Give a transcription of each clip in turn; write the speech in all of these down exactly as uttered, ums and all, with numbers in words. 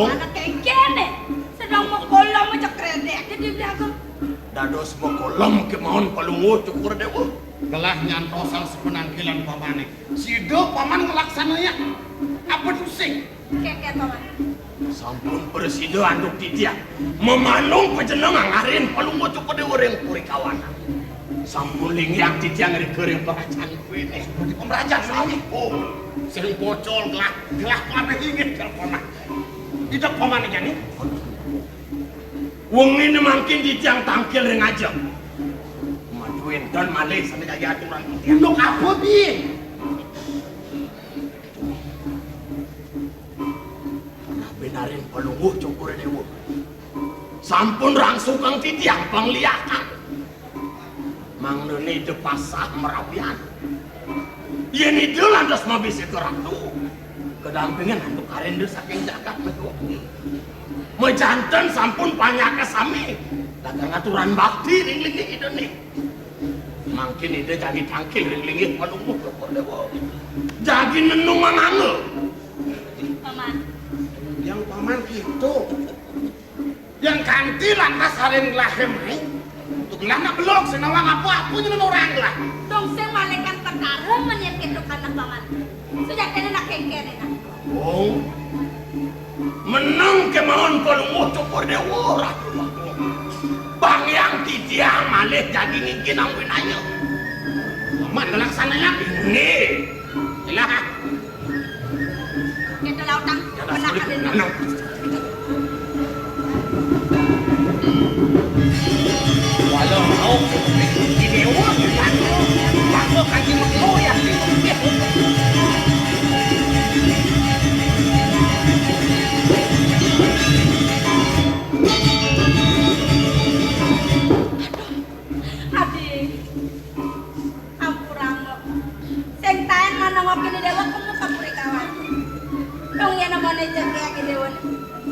Anak kéngkéné, sedeng makolem aja kredek gedé dagang. Dados makolem kémaon Palungguh Cokor Déwa. Gelah nyantosang sapanangkilan pamané. Sida paman nglaksanayang apa tusing? Kéngkén, Paman. Sampun prasida antuk titiang mamanung panjenengan ngarin Palungguh Cokor Déwa ring Puri Kawanan. Sampun linggih titiang rika ring perajan kuwi. Di pemerajan sami. Oh, sering pocol gelah, gelah kabeh inggih, Paman. Ida pamané jani. Wenginé mangkin titiang tangkil ring ajeng. Madu énten malih sané kaya aturan titiang. Unduk apa, Bi? Pernah binarin Palungguh Cokor Déwa. Sampun rangsukang titiang pangliakan. Mangdané Ida pasah mrabian. Yén Ida lantas mabisika ratu, kadampingan antuk karenda saking jagat Meduwi. Majanten sampun panyaka sami, dateng aturan bakti ring linggih Idané. Mangkin Ida jagi tangkil ring linggih Palungguh Cokor Déwa. Jagi nenung manganga. Paman. Yang paman itu. Yang kanti lantas aren gelahé mai. Tuh gelah nak belok, sing nawang apa-apa nyen orang gelah. Dong sing malikan perkara men yén kéto kana, Paman. Sujatiné nak kéngkéné nak. Oh. Meneng kémaon Palungguh Cokor Déwa, Ratu. Bang Hyang titiang malih jagi ngingkin angwinaya. Paman ngelaksanayang. Nggih. Ilah. Kita lautang pernah ada. Walau mau di dewa, bangga kaji menglo ya. Aduh. Adi. Ampuranga. Sing taén manengokin Déwa kemu ka Puri Kawan. Dong yén amoné jegék Déwané.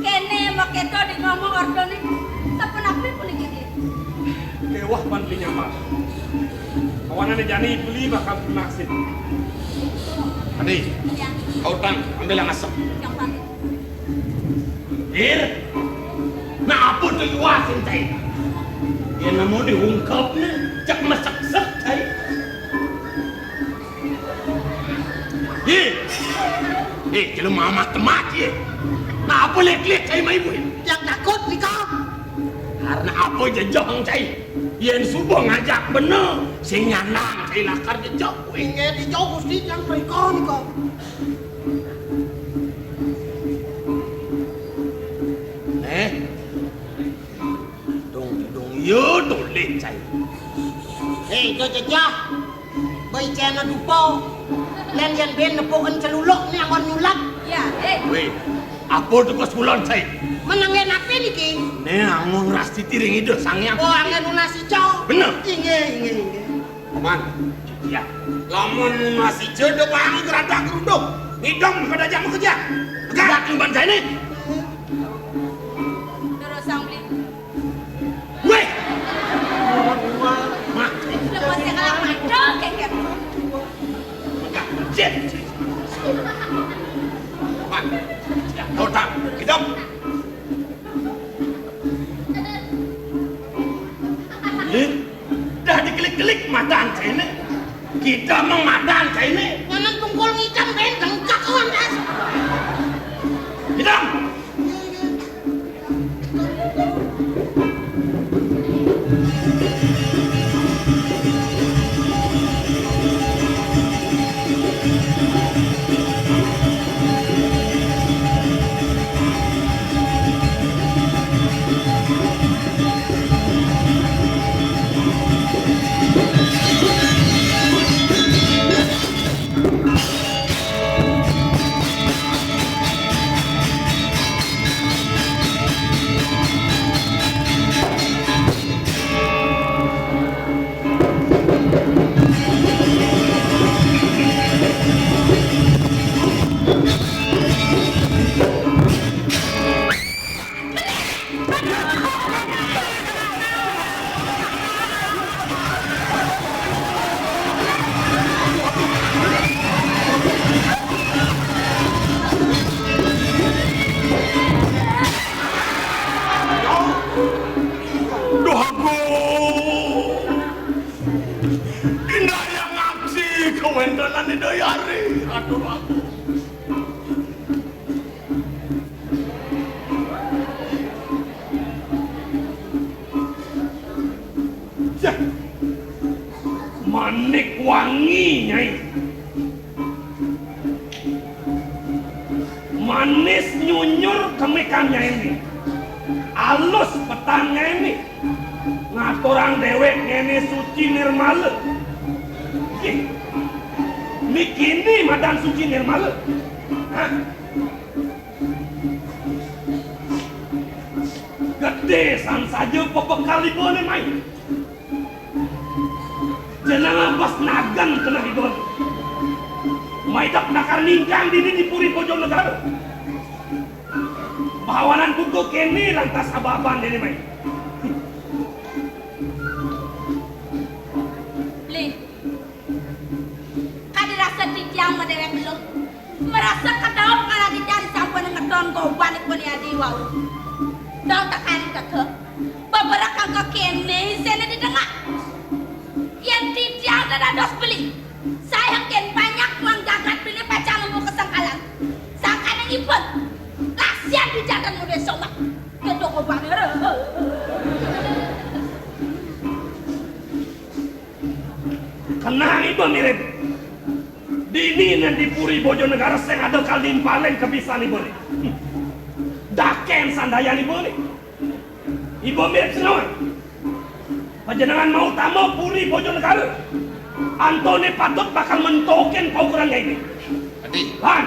Kéné makéto di ngomong ordoné. Sapunapi puniki? Kéweh pan beli nyamar. Kawanané jani beli bakal lunasin. Adi, ya. Kau tang, ambil yang asem. Yang paling. Dir, nah apa to yuasin cai? Yén nemu diungkepné, cek meseksek cai. Ih, ih, jelema amat temat, ih. Nah apa lek-lek cai maibu? Yang takut nika. Karena apa jejong cai? Yén suba ngajak bener, sing nyandang cai lakar jejong. Inggih dijauh Gusti yang mriko nika. Néh. Dong, dong, ya, dolih, cai. Héi, Cocah. Bai cena dupa. Lén yén ben nepukin celuluk né anggon nyulap. Ya, héi. Wéh, apa tugas kulon, cai? Menengé napi niki? Né anggon rastiti ring Ida Sang Hyang. Oh, anggén nunas ica. Bener. Inggih, inggih, inggih. Paman. Ya. Lamun masih jodoh pahang geradak geruduk. Ngidong pada jam kerja. Pegat. Pegat, Paman, saya ini. Terus, Sang Beli. Wéh. Mati. Lepas yang kalah mandang, kayak gitu. Pegat, pegat. Paman. Ya, ngidong. Ih, dah dikelik-kelik matan cainé. Kita mah matan cainé. Nyanan tungkul ngidam, ben dengkak kawan, das. Ngidam. Manis nyunyur kemikannya ini. Alus petangnya ini. Ngaturang dewek ngene suci nirmala. Ih, niki ni madan suci nirmala. Hah? Gedé san saja pepekal ibané mai. Jenengan pas nagen keneh ibané. Maidep nakar ningkang dini di Puri Bojonegara. Bawanan buka kéné lantas ababan déné mai. Beli. Kadi rasa titiang madéwék luh. Marasa kadaon kala titiang disampun ngedon gobanipun yadi wau. Dong tekan keke. Beberek angka kéné isiné didengak. Yén titiang dados beli. Saé engkén banyak wong jagat beli pacang nemu kesengkalan. Sangkaning ipun. Kasihan di jagat modé somat. Kedok gobané. Kenang iba mirip. Dini nang di Puri Bojonegara sing ada kalimpaling kebisan iba né. Dakén sandayan iba né. Iba mirip senawan. Panjenengan mau tama Puri Bojonegara. Antoné patut bakal mentokin paukuran ini. Adi. Lan.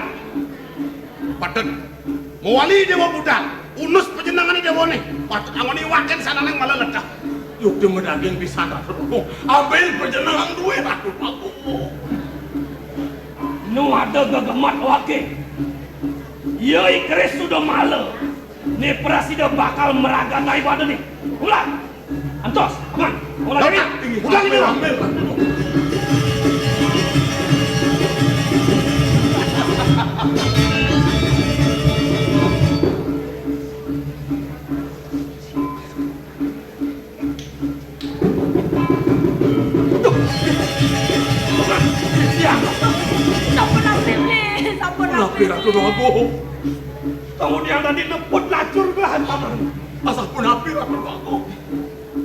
Patut. Mawali déwa budal, unus panjenengané déwané, patut anggon iwakin sananing malah lecah. Yukti madaging pisan, Ratu Agung. Ambil panjenengan duwé, Ratu Agung. Nu ada gegemat waké. Ya, I Keris sudah malah. Né prasida bakal meragat ibadah nih. Ulah. Antos, aman. Ulah. Udah ini. Udah ini. Ambil, ambil. Sampun napi, Bli? Sampun napi, Ratu Agung? Kemudian tadi neput lacur belahan paman. Sampun napi, Ratu Agung?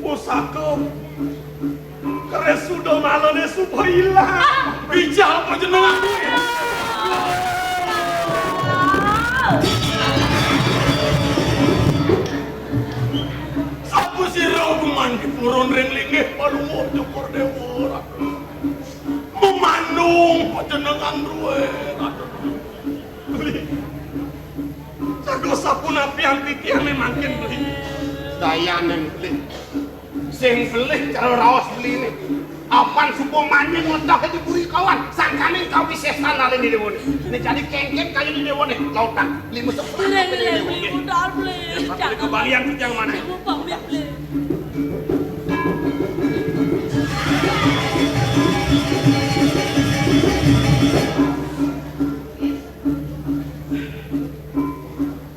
Pusaka Keris Sudamalané suba ilang. Bijak panjenengan. Sapa sira gumanti purun ring linggih Palungguh Cokor Déwa, Ratu? Memandung panjenengan duwé, Ratu. Beli. Sados sapunapi anti tiangé mangkin, Beli? Dayaning, Beli. Sing Beli cara raos Beliné. Apan suba manjing nglecah di puri kawan, sangkaning kawisésan alin di déwané. Né jani kéngkén kayun di déwané, lautang. Beli mesuk. Beli, Beli, Beli, Beli, budal, Beli. Tapi kembalian tiang mana? Ibu pamit, Beli.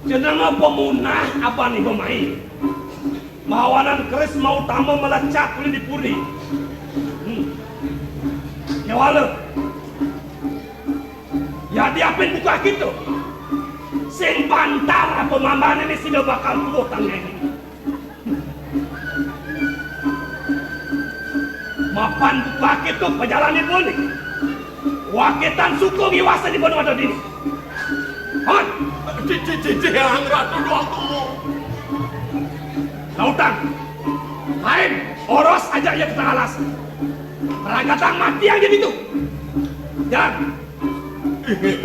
Jenenga pemunah apan iba mai? Mawanan keris mautama melecat ulih di puri. Hmm. Kéwala. Yadi apin buka kita. Sing bantar apa mambané né sida bakal tuwuh tangga ini. Mapan buka kita pajalan ibu ni. Wakitan suku ngiwasan ibu ada dini. Hon. Cici, cici, yang Ratu Dwaku. Lautan. Lain, oros aja ia kita alas. Perangkatan mati yang jadi itu. Jalan. Eh,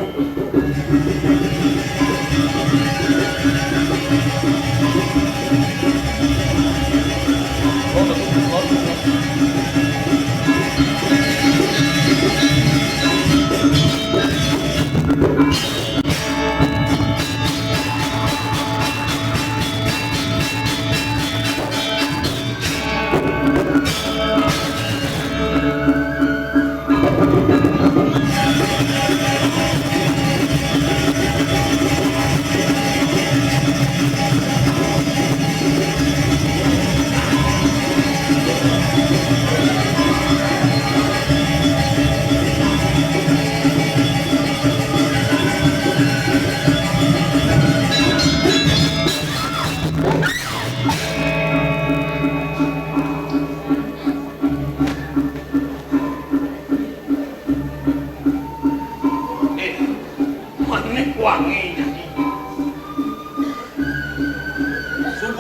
manik wangi nyanyi.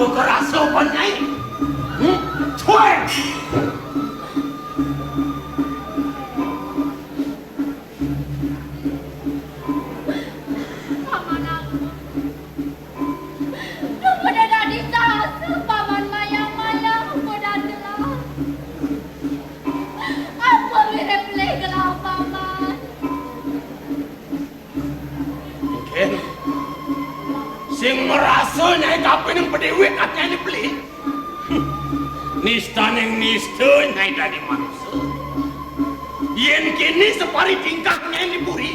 Kerasa pan, Nyai? Hmm? Cuek! Paman aku. Duh, pada dadi sasa, Paman, mayang-mayang, pada telah. Apa mirip lih gelah, Paman? Mungkin sing merasa Nyai kapining pedewek ati Nyai dibeli. Hmm. Nistaning nista Nyai dadi manusa. Yen kene sapari tingkah Nyai di puri,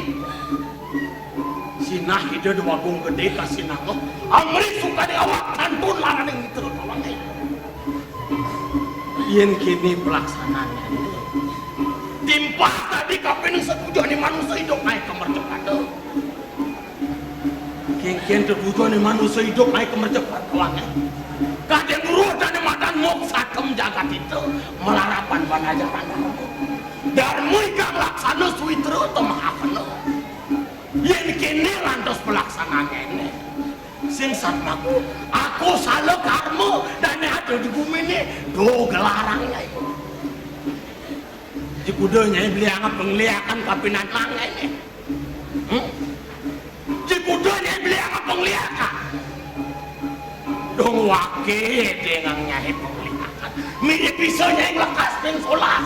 sinah Ida Dewagung Gede kasinanga, amrih sukadi awak kantun laraning mitra tawang Nyai. Yen kene pelaksanane, timpal dadi kapining setuju ni manusa idup naik ke mercapada. Kengken tetuju ni manusa idup naik ke mercapada, wangen. Kadang guru dane madan mok sakem jagat itu, melarapan panajaran darma. Darma ikang laksana suitra temahakena. Yen kene lantas pelaksanane. Sing satmaku, aku sala karma dane ada di gumine, do gelarang ya iku. Jikuda Nyai beli angap pengliakan kapinan mangene. Hmm? Jikuda Nyai beli angap pengliakan. Dong wake dengan Nyai pengliakan. Mirip bisa Nyai nglekas ping solas.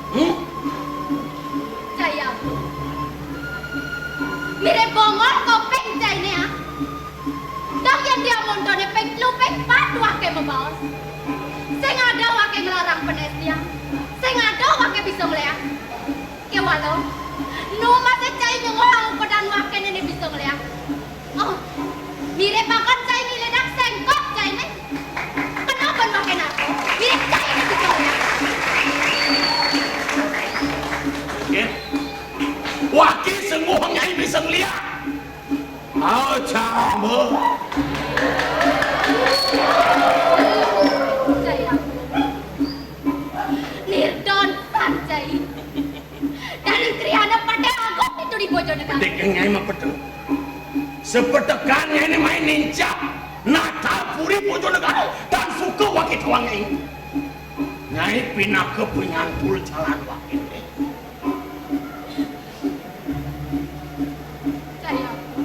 Hmm? Cai aku. Mirip bongol kopeng caine, ah. Dong yen dia montone ping telu ping pat wake mabaos. Sing ada wake nglarang penestian. Sing ada wake bisa ngleak. Kewala, nu masih cai nyengok aku pedan wake nene bisa ngleak. Oh, mirip banget cai ngiledak sengkok caine. Kenapa wake nako? Mirip cai nene bisa ngleak. Nggih. Wake sengguh Nyai bisa ngleak. Aja, Mbok. Cai aku. Nirdon san cai. Dari Triana Pedek Agung itu di Bojonegara. Pedek yang Nyai mah pedek. Sepetekan Nyai ini main nincap. Nata puri Bojonegara. Dan suka wakit wangi. Nyai pinaka penyantul jalan wakit. Cai aku.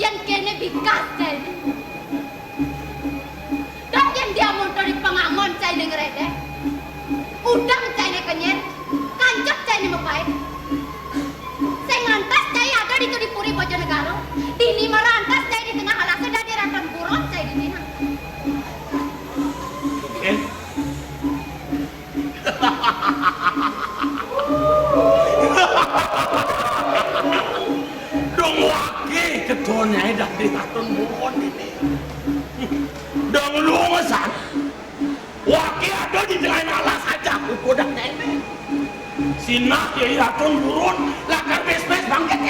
Yen kene bikas caine. Dong yen dia montor di pangangon caine ngredek. Udang caine kenyet, kancep caine mepain. Sing ngantas cai ada di Puri Bojonegara. Dini mara antas cai di tengah alase dadi raton buron cai dini nah. Oke. Dong wake kedone dadi katon mumun ini. Dong lungesan. Wake ada di tengah alas aja, aku kodak nene. Sinah ya raton burun, lakar bes-bes bangkit.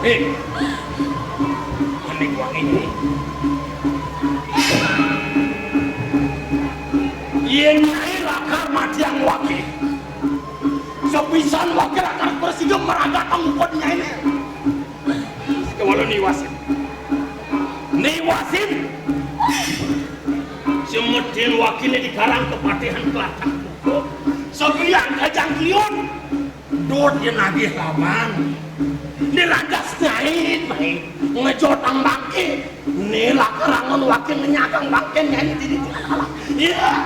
Eh, mending wangi ini. Yen Nyai lakar matiang wake, sepisan wake lakar prasida maragat angkut Nyai ne. Kewala niwasin. Niwasin. Semedin wakile di karang kepatihan kelatah. Sebiang kajang kliun. Dot yen nagih laban. Ni lantas nyait, mai. Ngejot ang bangke. Ni lak rangon wakil ngenyagang bangke nyait diri. Iya.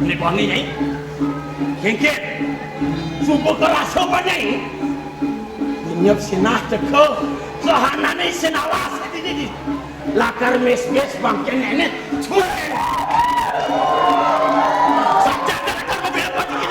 Ini wangi, Nyai. Kengkit. Sumpah kerasa, Pak Nyai. Nyep sinah teka. Kahanane isin awas iki iki. Lakar mes-mes bangkene. Saja lakar mobil apa iki.